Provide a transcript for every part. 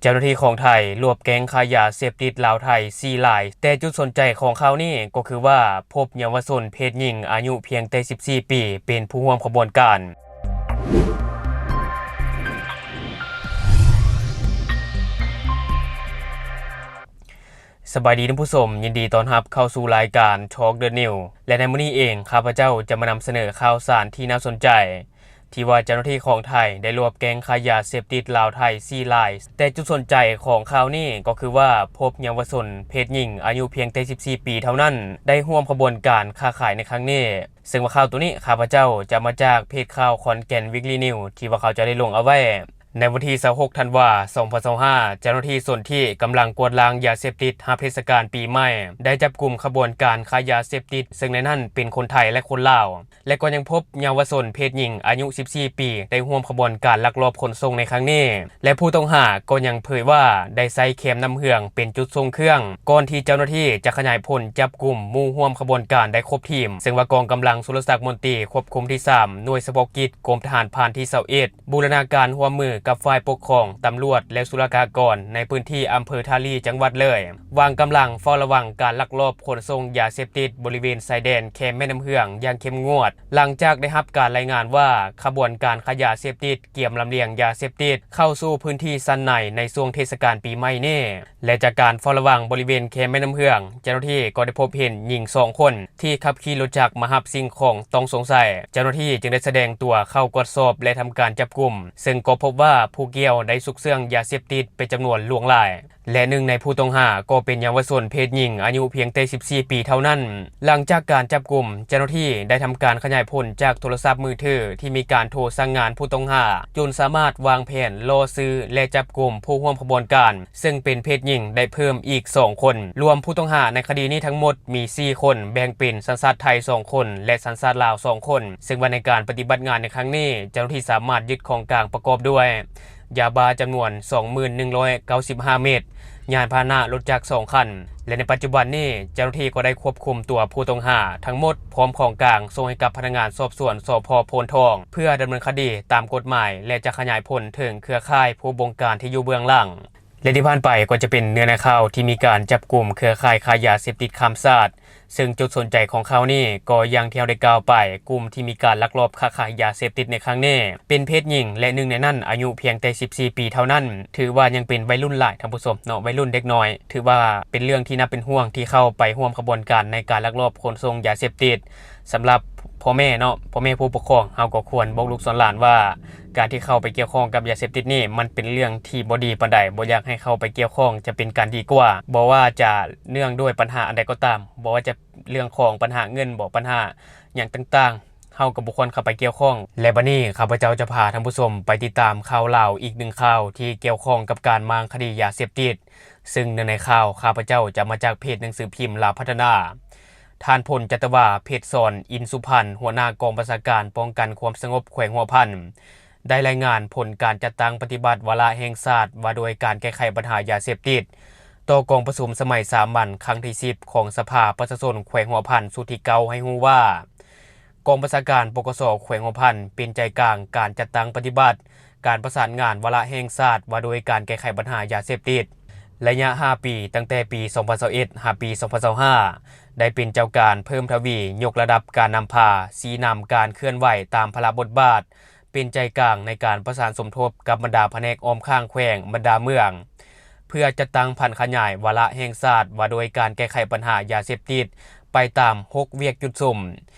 ເຈົ້າໜ້າທີ່ຂອງໄທລວບແກ້ງຄ້າຢາເສບຕິດລາວໄທສີ່ລາຍ, ແຕ່ຈຸດສົນໃຈຂອງຂ່າວນີ້ກໍຄືວ່າ ພົບເຍົາວະຊົນເພດຍິງອາຍຸພຽງແຕ່ສິບສີ່ປີ ເປັນຜູ້ຮ່ວມຂະບວນການ. ສະບາຍດີທ່ານຜູ້ຊົມ, ຍິນດີຕ້ອນຮັບເຂົ້າສູ່ລາຍການ Talk the News ແລະ ໃນມື້ນີ້ເອງ ຂ້າພະເຈົ້າຈະມານຳສະເໜີຂ່າວສານທີ່ໜ້າສົນໃຈ ທີ່ວ່າເຈົ້າໜ້າທີ່ຂອງໄທໄດ້ລວບແກ້ງຄ້າຢາເສບຕິດລາວໄທສີ່ລາຍ, ແຕ່ຈຸດສົນໃຈຂອງຂ່າວນີ້ກໍຄືວ່າ ພົບເຍົາວະຊົນເພດຍິງອາຍຸພຽງແຕ່ສິບສີ່ປີເທົ່ານັ້ນ ໄດ້ຮ່ວມຂະບວນການຄ້າຂາຍໃນຄັ້ງນີ້. ເຊິ່ງວ່າຂ່າວໂຕນີ້ ຂ້າພະເຈົ້າຈະມາຈາກເພຈຂ່າວ Khon Kaen Weekly News ທີ່ວ່າເຂົາເຈົ້າໄດ້ລົງເອົາໄວ້. ໃນວັນທີຊາວຫົກ ທັນວາ ສອງພັນຊາວຫ້າ ເຈົ້າໜ້າທີ່ສົນທິກຳລັງກວດລ້າງຢາເສບຕິດຮັບເທດສະການປີໃໝ່ ໄດ້ຈັບກຸມຂະບວນການຄ້າຢາເສບຕິດ, ເຊິ່ງໃນນັ້ນເປັນຄົນໄທ ແລະ ຄົນລາວ. ແລະ ກໍຍັງພົບເຍົາວະຊົນເພດຍິງອາຍຸສິບສີ່ປີ ໄດ້ຮ່ວມຂະບວນການລັກລອບຂົນສົ່ງໃນຄັ້ງນີ້ ແລະ ຜູ້ຕ້ອງຫາກໍຍັງເຜີຍວ່າໄດ້ໃຊ້ແຄມນ້ຳເຫືອງເປັນຈຸດສົ່ງເຄື່ອງ ກ່ອນທີ່ເຈົ້າໜ້າທີ່ຈະຂະຫຍາຍຜົນຈັບກຸມໝູ່ຮ່ວມຂະບວນການໄດ້ຄົບທີມ, ເຊິ່ງວ່າກອງກຳລັງສຸລະສັກມົນຕີຄວບຄຸມທີສາມ ໜ່ວຍສະເພາະກິດ ກົມທະຫານພານທີຊາວເອັດ ບູລະນາການຮ່ວມມືກັບຝ່າຍປົກຄອງ, ຕຳຫຼວດ ແລະ ສຸລະກາກອນ ໃນພື້ນທີ່ອຳເພີທ່າລີ ຈັງຫວັດເລີຍ ວາງກຳລັງເຝົ້າລະວັງການລັກລອບຂົນສົ່ງຢາເສບຕິດບໍລິເວນຊາຍແດນແຄມແມ່ນ້ຳເຫືອງຢ່າງເຂັ້ມງວດ, ຫຼັງຈາກໄດ້ຮັບການລາຍງານວ່າ ຂະບວນການຄ້າຢາເສບຕິດກຽມລຳລຽງຢາເສບຕິດເຂົ້າສູ່ພື້ນທີ່ຊັ້ນໃນໃນຊ່ວງເທດສະການປີໃໝ່ນີ້. ແລະ ຈາກການເຝົ້າລະວັງບໍລິເວນແຄມແມ່ນ້ຳເຫືອງ, ເຈົ້າໜ້າທີ່ກໍໄດ້ພົບເຫັນຍິງສອງຄົນທີ່ຂັບຂີ່ລົດຈັກມາຮັບສິ່ງຂອງຕ້ອງສົງໄສ. ເຈົ້າໜ້າທີ່ຈຶ່ງໄດ້ສະແດງຕົວເຂົ້າກວດສອບ ແລະ ທຳການຈັບກຸມ, ເຊິ່ງກໍພົບວ່າຜູ້ກ່ຽວໄດ້ຊຸກເຊື່ອງຢາເສບຕິດເປັນຈຳນວນຫຼວງຫຼາຍ. ແລະ ໜຶ່ງໃນຜູ້ຕ້ອງຫາກໍເປັນເຍົາວະຊົນເພດຍິງອາຍຸພຽງແຕ່ສິບສີ່ປີເທົ່ານັ້ນ. ຫຼັງຈາກການຈັບກຸມ, ເຈົ້າໜ້າທີ່ໄດ້ທຳການຂະຫຍາຍຜົນຈາກໂທລະສັບມືຖືທີ່ມີການໂທສັ່ງງານຜູ້ຕ້ອງຫາ, ຈົນສາມາດວາງແຜນລໍຊື້ ແລະ ຈັບກຸມຜູ້ຮ່ວມຂະບວນການ ເຊິ່ງເປັນເພດຍິງໄດ້ເພີ່ມອີກສອງຄົນ. ລວມຜູ້ຕ້ອງຫາໃນຄະດີນີ້ທັງໝົດມີສີ່ຄົນ, ແບ່ງເປັນສັນຊາດໄທສອງຄົນ ແລະ ສັນຊາດລາວສອງຄົນ, ເຊິ່ງວ່າໃນການປະຕິບັດງານໃນຄັ້ງນີ້, ເຈົ້າໜ້າທີ່ສາມາດຍຶດຂອງກາງປະກອບດ້ວຍ ຢາບ້າຈຳນວນສອງໝື່ນໜຶ່ງຮ້ອຍເກົ້າສິບຫ້າເມັດ, ຍານພາຫະນະລົດຈັກສອງຄັນ ແລະ ໃນປັດຈຸບັນນີ້ ເຈົ້າໜ້າທີ່ກໍໄດ້ຄວບຄຸມຕົວຜູ້ຕ້ອງຫາທັງໝົດ ພ້ອມຂອງກາງ ສົ່ງໃຫ້ກັບພະນັກງານສອບສວນ ສພ ໂພນທອງ ເພື່ອດຳເນີນຄະດີຕາມກົດໝາຍ ແລະ ຈະຂະຫຍາຍຜົນເຖິງເຄືອຂ່າຍຜູ້ບົງການທີ່ຢູ່ເບື້ອງຫຼັງ. ແລະ ທີ່ຜ່ານໄປກໍຈະເປັນເນື້ອໃນຂ່າວທີ່ມີການຈັບກຸມເຄືອຂ່າຍຄ້າຢາເສບຕິດຂ້າມຊາດ, ເຊິ່ງຈຸດສົນໃຈຂອງຂ່າວນີ້ກໍຢ່າງທີ່ເຮົາໄດ້ກ່າວໄປ, ກຸ່ມທີ່ມີການລັກລອບຄ້າຂາຍຢາເສບຕິດໃນຄັ້ງນີ້ ເປັນເພດຍິງ ແລະ ໜຶ່ງໃນນັ້ນອາຍຸພຽງແຕ່ສິບສີ່ປີເທົ່ານັ້ນ. ຖືວ່າຍັງເປັນໄວລຸ້ນຫຼາຍ, ທ່ານຜູ້ຊົມເນາະ, ໄວລຸ້ນເດັກນ້ອຍ. ຖືວ່າເປັນເລື່ອງທີ່ໜ້າເປັນຫ່ວງທີ່ເຂົ້າໄປຮ່ວມຂະບວນການໃນການລັກລອບຂົນສົ່ງຢາເສບຕິດ. ສຳລັບພໍ່ແມ່ເນາະ, ພໍ່ແມ່ຜູ້ປົກຄອງ ເຮົາກໍຄວນບອກລູກສອນຫຼານວ່າ ການທີ່ເຂົ້າໄປກ່ຽວຂ້ອງກັບຢາເສບຕິດນີ້ ມັນເປັນເລື່ອງທີ່ບໍ່ດີປານໃດ, ບໍ່ຢາກໃຫ້ເຂົ້າໄປກ່ຽວຂ້ອງຈະເປັນການດີກວ່າ. ບໍ່ວ່າຈະເນື່ອງດ້ວຍບັນຫາອັນໃດກໍຕາມ, ບໍ່ວ່າຈະເລື່ອງຂອງບັນຫາເງິນບໍ, ບັນຫາຫຍັງຕ່າງໆ, ເຮົາກໍບໍ່ຄວນເຂົ້າໄປກ່ຽວຂ້ອງ. ແລະ ບັດນີ້ ຂ້າພະເຈົ້າຈະພາທ່ານຜູ້ຊົມໄປຕິດຕາມຂ່າວລາວອີກໜຶ່ງຂ່າວທີ່ກ່ຽວຂ້ອງກັບການມ້າງຄະດີຢາເສບຕິດ, ເຊິ່ງເນື້ອໃນຂ່າວ ຂ້າພະເຈົ້າຈະມາຈາກເພຈໜັງສືພິມລາວພັດທະນາ. ທ່ານ ພົນຈັດຕະວາ ເພັດສອນ ອິນສຸພັນ ຫົວໜ້າກອງບັນຊາການປ້ອງກັນຄວາມສະຫງົບແຂວງຫົວພັນ ໄດ້ລາຍງານຜົນການຈັດຕັ້ງປະຕິບັດວາລະແຫ່ງຊາດວ່າດ້ວຍການແກ້ໄຂບັນຫາຢາເສບຕິດ ຕໍ່ກອງປະຊຸມສະໄໝສາມັນຄັ້ງທີສິບ ຂອງສະພາປະຊາຊົນແຂວງຫົວພັນຊຸດທີເກົ້າ ໃຫ້ຮູ້ວ່າ ກອງບັນຊາການ ປກສ ແຂວງຫົວພັນ ເປັນໃຈກາງການຈັດຕັ້ງປະຕິບັດ ການປະສານງານວາລະແຫ່ງຊາດວ່າດ້ວຍການແກ້ໄຂບັນຫາຢາເສບຕິດ ໄລຍະຫ້າປີ, ຕັ້ງແຕ່ປີສອງພັນຊາວເອັດ ຫາປີສອງພັນຊາວຫ້າ ໄດ້ເປັນເຈົ້າການເພີ່ມທະວີຍົກລະດັບການນຳພາ, ຊີ້ນຳການເຄື່ອນໄຫວຕາມພາລະບົດບາດ, ເປັນໃຈກາງໃນການປະສານສົມທົບກັບບັນດາພະແນກອ້ອມຂ້າງແຂວງ, ບັນດາເມືອງ, ເພື່ອຈັດຕັ້ງຜັນຂະຫຍາຍວາລະແຫ່ງຊາດວ່າດ້ວຍການແກ້ໄຂບັນຫາຢາເສບຕິດ ໄປຕາມຫົກວຽກຈຸດສຸມ.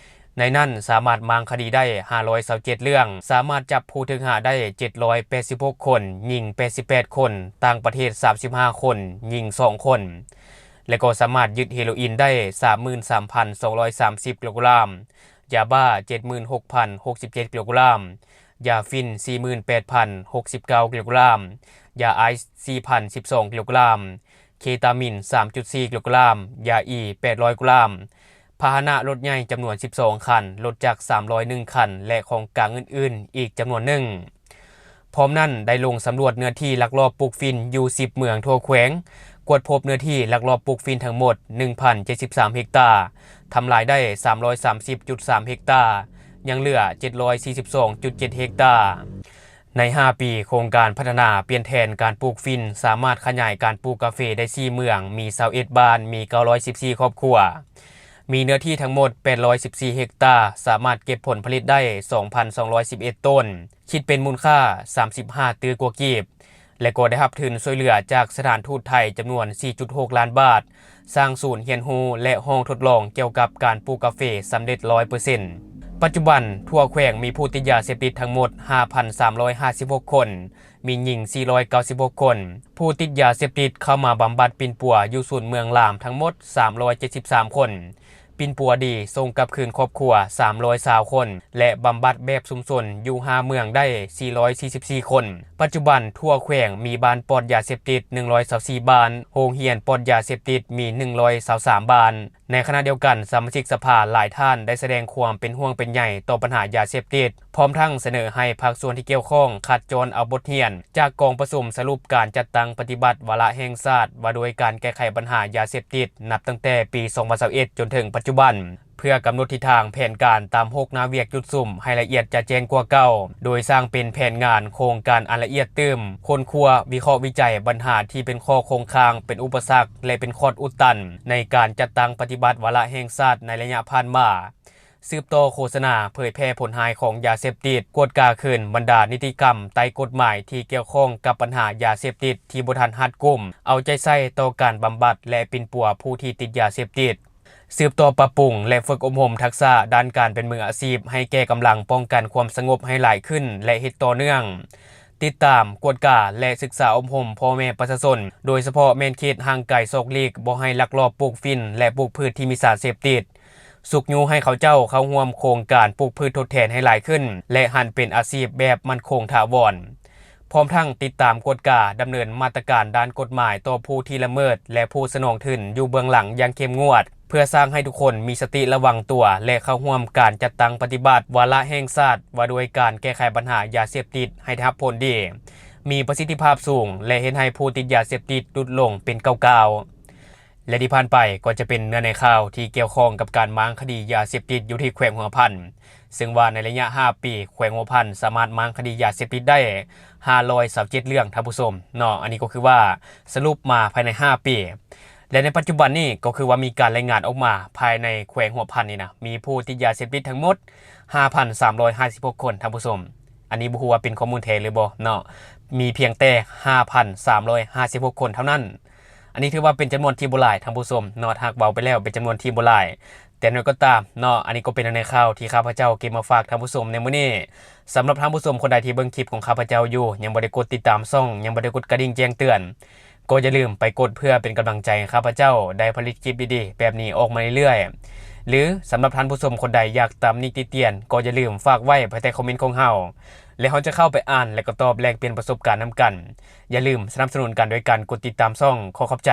ໃນນັ້ນສາມາດມ້າງຄະດີໄດ້ຫ້າຮ້ອຍຊາວເຈັດເລື່ອງ, ສາມາດຈັບຜູ້ຖືກຫາໄດ້ເຈັດຮ້ອຍແປດສິບຫົກຄົນ, ຍິງແປດສິບແປດຄົນ, ຕ່າງປະເທດສາມສິບຫ້າຄົນ, ຍິງສອງຄົນ ແລະ ກໍສາມາດຍຶດເຮໂຣອິນໄດ້ສາມໝື່ນສາມພັນສອງຮ້ອຍສາມສິບກິໂລກຣາມ, ຢາບ້າເຈັດໝື່ນຫົກພັນຫົກສິບເຈັດກິໂລກຣາມ, ຢາຝິ່ນສີ່ໝື່ນແປດພັນຫົກສິບເກົ້າກິໂລກຣາມ, ຢາໄອສ໌ສີ່ພັນສິບສອງກິໂລກຣາມ, ເຄຕາມິນສາມຈຸດສີ່ກິໂລກຣາມ, ຢາອີແປດຮ້ອຍກຣາມ, ພາຫະນະລົດໃຫຍ່ຈຳນວນສິບສອງຄັນ, ລົດຈັກສາມຮ້ອຍໜຶ່ງຄັນ ແລະ ຂອງກາງອື່ນໆອີກຈຳນວນໜຶ່ງ. ພ້ອມນັ້ນໄດ້ລົງສຳຫຼວດເນື້ອທີ່ລັກລອບປູກຝິ່ນຢູ່ສິບເມືອງທົ່ວແຂວງ, ກວດພົບເນື້ອທີ່ລັກລອບປູກຝິ່ນທັງໝົດໜຶ່ງພັນເຈັດສິບສາມເຮັກຕາ, ທຳລາຍໄດ້ສາມຮ້ອຍສາມສິບຈຸດສາມເຮັກຕາ, ຍັງເຫຼືອເຈັດຮ້ອຍສີ່ສິບສອງຈຸດເຈັດເຮັກຕາ. ໃນຫ້າປີ ໂຄງການພັດທະນາປ່ຽນແທນການປູກຝິ່ນ ສາມາດຂະຫຍາຍການປູກກາເຟໄດ້ສີ່ເມືອງ, ມີຊາວເອັດບ້ານ, ມີເກົ້າຮ້ອຍສິບສີ່ຄອບຄົວ, ມີເນື້ອທີ່ທັງໝົດແປດຮ້ອຍສິບສີ່ເຮັກຕາ, ສາມາດເກັບຜົນຜະລິດໄດ້ສອງພັນສອງຮ້ອຍສິບເອັດໂຕນ, ຄິດເປັນມູນຄ່າສາມສິບຫ້າຕື້ກວ່າກີບ ແລະ ກໍໄດ້ຮັບທຶນຊ່ວຍເຫຼືອຈາກສະຖານທູດໄທຈຳນວນສີ່ຈຸດຫົກລ້ານບາດ, ສ້າງສູນຮຽນຮູ້ ແລະ ຫ້ອງທົດລອງກ່ຽວກັບການປູກກາເຟສຳເລັດຮ້ອຍເປີເຊັນ. ປັດຈຸບັນ, ທົ່ວແຂວງມີຜູ້ຕິດຢາເສບຕິດທັງໝົດຫ້າພັນສາມຮ້ອຍຫ້າສິບຫົກຄົນ, ມີຍິງສີ່ຮ້ອຍເກົ້າສິບຫົກຄົນ. ຜູ້ຕິດຢາເສບຕິດເຂົ້າມາບຳບັດປິ່ນປົວຢູ່ສູນເມືອງລາມທັງໝົດສາມຮ້ອຍເຈັດສິບສາມຄົນ, ປິ່ນປົວດີສົ່ງກັບຄືນຄອບຄົວສາມຮ້ອຍຊາວຄົນ ແລະ ບຳບັດແບບຊຸມຊົນຢູ່ຫ້າເມືອງໄດ້ສີ່ຮ້ອຍສີ່ສິບສີ່ຄົນ. ປັດຈຸບັນ, ທົ່ວແຂວງມີບ້ານປອດຢາເສບຕິດໜຶ່ງຮ້ອຍຊາວສີ່ບ້ານ, ໂຮງຮຽນປອດຢາເສບຕິດມີໜຶ່ງຮ້ອຍຊາວສາມບ້ານ. ໃນຂະນະດຽວກັນ, ສະມາຊິກສະພາຫຼາຍທ່ານໄດ້ສະແດງຄວາມເປັນຫ່ວງເປັນໃຍຕໍ່ບັນຫາຢາເສບຕິດ, ພ້ອມທັງສະເໜີໃຫ້ພາກສ່ວນທີ່ກ່ຽວຂ້ອງຂັດຈ້ອນເອົາບົດຮຽນຈາກກອງປະຊຸມສະຫຼຸບການຈັດຕັ້ງປະຕິບັດວາລະແຫ່ງຊາດວ່າດ້ວຍການແກ້ໄຂບັນຫາຢາເສບຕິດ ນັບຕັ້ງແຕ່ປີສອງພັນຊາວເອັດຈົນເຖິງປັດຈຸບັນ, ເພື່ອກຳນົດທິດທາງແຜນການຕາມຫົກໜ້າວຽກຈຸດສຸມໃຫ້ລະອຽດຈະແຈ້ງກວ່າເກົ່າ, ໂດຍສ້າງເປັນແຜນງານໂຄງການອັນລະອຽດຕື່ມ, ຄົ້ນຄວ້າ, ວິເຄາະ, ວິໄຈບັນຫາທີ່ເປັນຂໍ້ຄົງຄ້າງ, ເປັນອຸປະສັກ ແລະ ເປັນຂອດອຸດຕັນໃນການຈັດຕັ້ງປະຕິບັດວາລະແຫ່ງຊາດໃນໄລຍະຜ່ານມາ. ສືບຕໍ່ໂຄສະນາເຜີຍແຜ່ຜົນຮ້າຍຂອງຢາເສບຕິດ, ກວດກາຄືນບັນດານິຕິກຳໃຕ້ກົດໝາຍທີ່ກ່ຽວຂ້ອງກັບບັນຫາຢາເສບຕິດທີ່ບໍ່ທັນຮັດກຸມ, ເອົາໃຈໃສ່ຕໍ່ການບຳບັດ ແລະ ປິ່ນປົວຜູ້ທີ່ຕິດຢາເສບຕິດ. ສືບຕໍ່ປັບປຸງ ແລະ ຝຶກອົບຮົມທັກສະດ້ານການເປັນມືອາຊີບໃຫ້ແກ່ກຳລັງປ້ອງກັນຄວາມສະຫງົບໃຫ້ຫຼາຍຂຶ້ນ ແລະ ເຮັດຕໍ່ເນື່ອງ. ຕິດຕາມ, ກວດກາ ແລະ ສຶກສາອົບຮົມພໍ່ແມ່ປະຊາຊົນ, ໂດຍສະເພາະແມ່ນເຂດຫ່າງໄກສອກຫຼີກ, ບໍ່ໃຫ້ລັກລອບປູກຝິ່ນ ແລະ ປູກພືດທີ່ມີສານເສບຕິດ. ຊຸກຍູ້ໃຫ້ເຂົາເຈົ້າເຂົ້າຮ່ວມໂຄງການປູກພືດທົດແທນໃຫ້ຫຼາຍຂຶ້ນ ແລະ ຫັນເປັນອາຊີບແບບໝັ້ນຄົງຖາວອນ. ພ້ອມທັງຕິດຕາມກວດກາດຳເນີນມາດຕະການດ້ານກົດໝາຍຕໍ່ຜູ້ທີ່ລະເມີດ ແລະ ຜູ້ສະໜອງທຶນຢູ່ເບື້ອງຫຼັງຢ່າງເຂັ້ມງວດ, ເພື່ອສ້າງໃຫ້ທຸກຄົນມີສະຕິລະວັງຕົວ ແລະ ເຂົ້າຮ່ວມການຈັດຕັ້ງປະຕິບັດວາລະແຫ່ງຊາດວ່າດ້ວຍການແກ້ໄຂບັນຫາຢາເສບຕິດໃຫ້ໄດ້ຮັບຜົນດີ, ມີປະສິດທິພາບສູງ ແລະ ເຮັດໃຫ້ຜູ້ຕິດຢາເສບຕິດຫຼຸດລົງເປັນກ້າວໆ. ແລະ ທີ່ຜ່ານໄປກໍຈະເປັນເນື້ອໃນຂ່າວທີ່ກ່ຽວຂ້ອງກັບການມ້າງຄະດີຢາເສບຕິດຢູ່ທີ່ແຂວງຫົວພັນ, ເຊິ່ງວ່າໃນໄລຍະຫ້າປີ ແຂວງຫົວພັນສາມາດມ້າງຄະດີຢາເສບຕິດໄດ້ຫ້າຮ້ອຍຊາວເຈັດເລື່ອງ, ທ່ານຜູ້ຊົມເນາະ. ອັນນີ້ກໍຄືວ່າສະຫຼຸບມາພາຍໃນຫ້າປີ ແລະ ໃນປັດຈຸບັນນີ້ກໍຄືວ່າມີການລາຍງານອອກມາ ພາຍໃນແຂວງຫົວພັນນີ້ນະ ມີຜູ້ຕິດຢາເສບຕິດທັງໝົດຫ້າພັນສາມຮ້ອຍຫ້າສິບຫົກຄົນ, ທ່ານຜູ້ຊົມ. ອັນນີ້ບໍ່ຮູ້ວ່າເປັນຂໍ້ມູນແທ້ຫຼືບໍ່ເນາະ, ມີພຽງແຕ່ຫ້າພັນສາມຮ້ອຍຫ້າສິບຫົກຄົນເທົ່ານັ້ນ. ອັນນີ້ຖືວ່າເປັນຈຳນວນທີ່ບໍ່ຫຼາຍ, ທ່ານຜູ້ຊົມເນາະ, ຫາກເວົ້າໄປແລ້ວເປັນຈຳນວນທີ່ບໍ່ຫຼາຍ, ແຕ່ຢ່າງໃດກໍຕາມເນາະ, ອັນນີ້ກໍເປັນເນື້ອໃນຂ່າວທີ່ຂ້າພະເຈົ້າເກັບມາຝາກທ່ານຜູ້ຊົມໃນມື້ນີ້. ສຳລັບທ່ານຜູ້ຊົມຄົນໃດທີ່ເບິ່ງຄລິບຂອງຂ້າພະເຈົ້າຢູ່ ຍັງບໍ່ໄດ້ກົດຕິດຕາມຊ່ອງ, ຍັງບໍ່ໄດ້ກົດກະດິ່ງແຈ້ງເຕືອນ, ກໍຢ່າລືມໄປກົດເພື່ອເປັນກຳລັງໃຈໃຫ້ຂ້າພະເຈົ້າໄດ້ຜະລິດຄລິບດີໆແບບນີ້ອອກມາເລື້ອຍໆ. ຫຼື ສຳລັບທ່ານຜູ້ຊົມຄົນໃດຢາກຕຳໜິຕິຕຽນ ກໍຢ່າລືມຝາກໄວ້ພາຍໃຕ້ຄອມເມັນຂອງເຮົາ ແລະ ເຮົາຈະເຂົ້າໄປອ່ານ ແລະ ກໍຕອບແລກປ່ຽນປະສົບການນຳກັນ. ຢ່າລືມສະໜັບສະໜູນກັນໂດຍການກົດຕິດຕາມຊ່ອງ. ຂໍຂອບໃຈ.